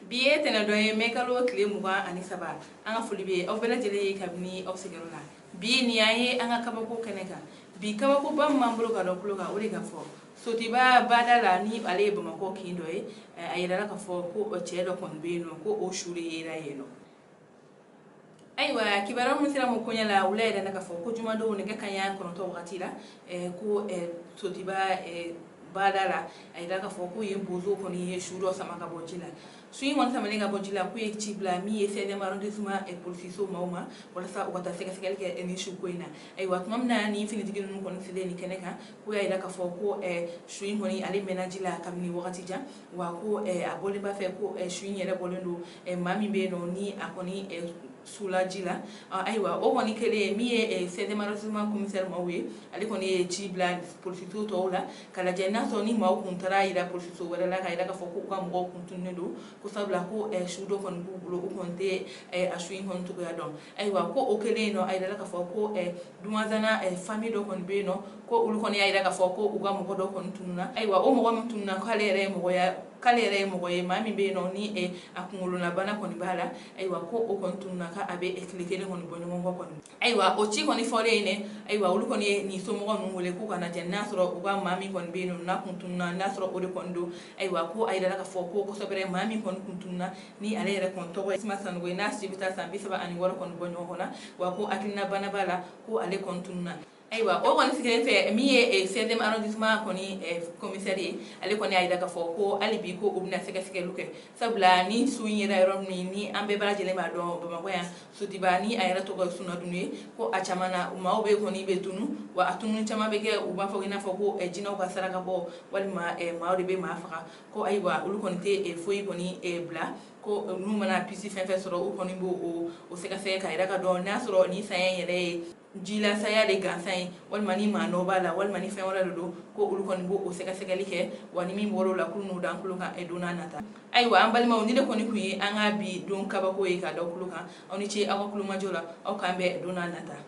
Bi ye tɛnɛndon ye, mɛ kalo tile 23. An ka foli bɛ aw bɛɛ lajɛlen ye kabini aw sigiyɔrɔ la. Bi nin y'an ye an ka kabako kɛnɛ kan. Bi kabakoba min b'an bolo ka dɔn tulo kan, o de ka fɔ Sotiba bada la, ni ale ye Bamakɔ kin dɔ ye, a yirala k'a fɔ ko cɛ dɔ kɔni bɛ yen nɔ, ko o su de yera yen nɔ. Ayiwa, kibaruya min sera ma koɲɛ la, wula yɛrɛ na, k'a fɔ ko jumadon nɛgɛ kanɲɛ 9 wagati la, ko Sotiba bada la, a yira k'a fɔ ko yen bozo kɔni ye su dɔ sama ka bɔ ji la. Su in kɔni samalen ka bɔ ji la, k'u ye ci bila min ye 16e arrondissement polisiso maaw ma, walasa u ka taa sɛgɛsɛgɛli kɛ nin su ko in na. Ayiwa, tuma min na ni finitigi ninnu kɔni selen nin kɛnɛ kan, k'u y'a yira k'a fɔ ko su in kɔni, ale mɛnna ji la kabini wagati jan, wa ko a bɔlen b'a fɛ ko su in yɛrɛ bɔlen don maa min bɛ yen nɔ, ni a kɔni sula ji la. Ayiwa, o kɔni kɛlen, min ye 16e arrondissement commissaire maaw ye, ale kɔni ye ci bila polisiso tɔw la ka lajɛ n'a sɔrɔ ni maaw kun taara yira polisiso wɛrɛ la, ka yira k'a fɔ k'u ka mɔgɔw kun tununnen don, ko sabula ko su dɔ kɔni b'u bolo, u kɔni tɛ a su in kɔni cogoya dɔn. Ayiwa, ko o kɛlen nɔ, a yirala k'a fɔ ko Dumanzana famille dɔ kɔni bɛ yen nɔ, ko olu kɔni y'a yira k'a fɔ ko u ka mɔgɔ dɔ kɔni tununna. Ayiwa, o mɔgɔ min tununna, k'ale yɛrɛ ye mɔgɔ ye, maa min bɛ yen nɔ, ni a kunkololabana kɔni b'a la. Ayiwa, ko o kɔni tununna k'a bɛ tile kelen kɔni bɔ ɲɔgɔn kɔ kɔni. Ayiwa, o ci kɔni fɔlen yen dɛ, ayiwa, olu kɔni ye nin somɔgɔ ninnu wele k'u ka lajɛ n'a sɔrɔ u ka maa min kɔni bɛ yen nɔ, n'a kun tununna, n'a sɔrɔ o de kɔni don. Ayiwa, ko a yirala k'a fɔ ko kosɛbɛ, maa min kɔni kun tununna, ni ale yɛrɛ kɔni tɔgɔ ye Isma Sanogo ye, n'a si bɛ taa san 36 kɔni bɔ ɲɔgɔn kɔnɔ, wa ko hakilinabana b'a la, ko ale kɔni tununna. Ayiwa, o kɔni sigilen fɛ, min ye 16e arrondissement kɔni commissaire ye, ale kɔni y'a jira k'a fɔ ko hali bi ko u bɛna sɛgɛsɛgɛliw kɛ, sabula ni su in yera yɔrɔ min, ni an bɛɛ lajɛlen b'a dɔn Bamakɔ yan, Sotiba, ni a yɛrɛ tɔgɔ ye Sunadunu ye, ko a caman na maaw bɛ kɔni bɛ tunu, wa a tununi caman bɛ kɛ, u b'a fɔ i n'a fɔ ko jinɛw ka saraka bɔ, walima maaw de bɛ maa faga. Ko ayiwa, olu kɔni tɛ foyi kɔni bila, ko n'u mana piste fɛn fɛn sɔrɔ, u kɔni b'o o sɛgɛsɛgɛ ka yɛrɛ ka dɔn n'a sɔrɔ ni saya in yɛrɛ ye jilasaya de gansan ye, walima ni maa nɔ b'a la, walima ni fɛn wɛrɛ de don. Ko olu kɔni b'o o sɛgɛsɛgɛli kɛ, wa ni min bɔr'o la, k'olu n'o d'an tulo kan don n'a nata. Ayiwa, an balimaw, ni ne kɔni kun ye an ka bi don kabako ye ka da tulo kan. Aw ni ce aw ka kulomajɔ la. Aw k'an bɛn don n'a nata.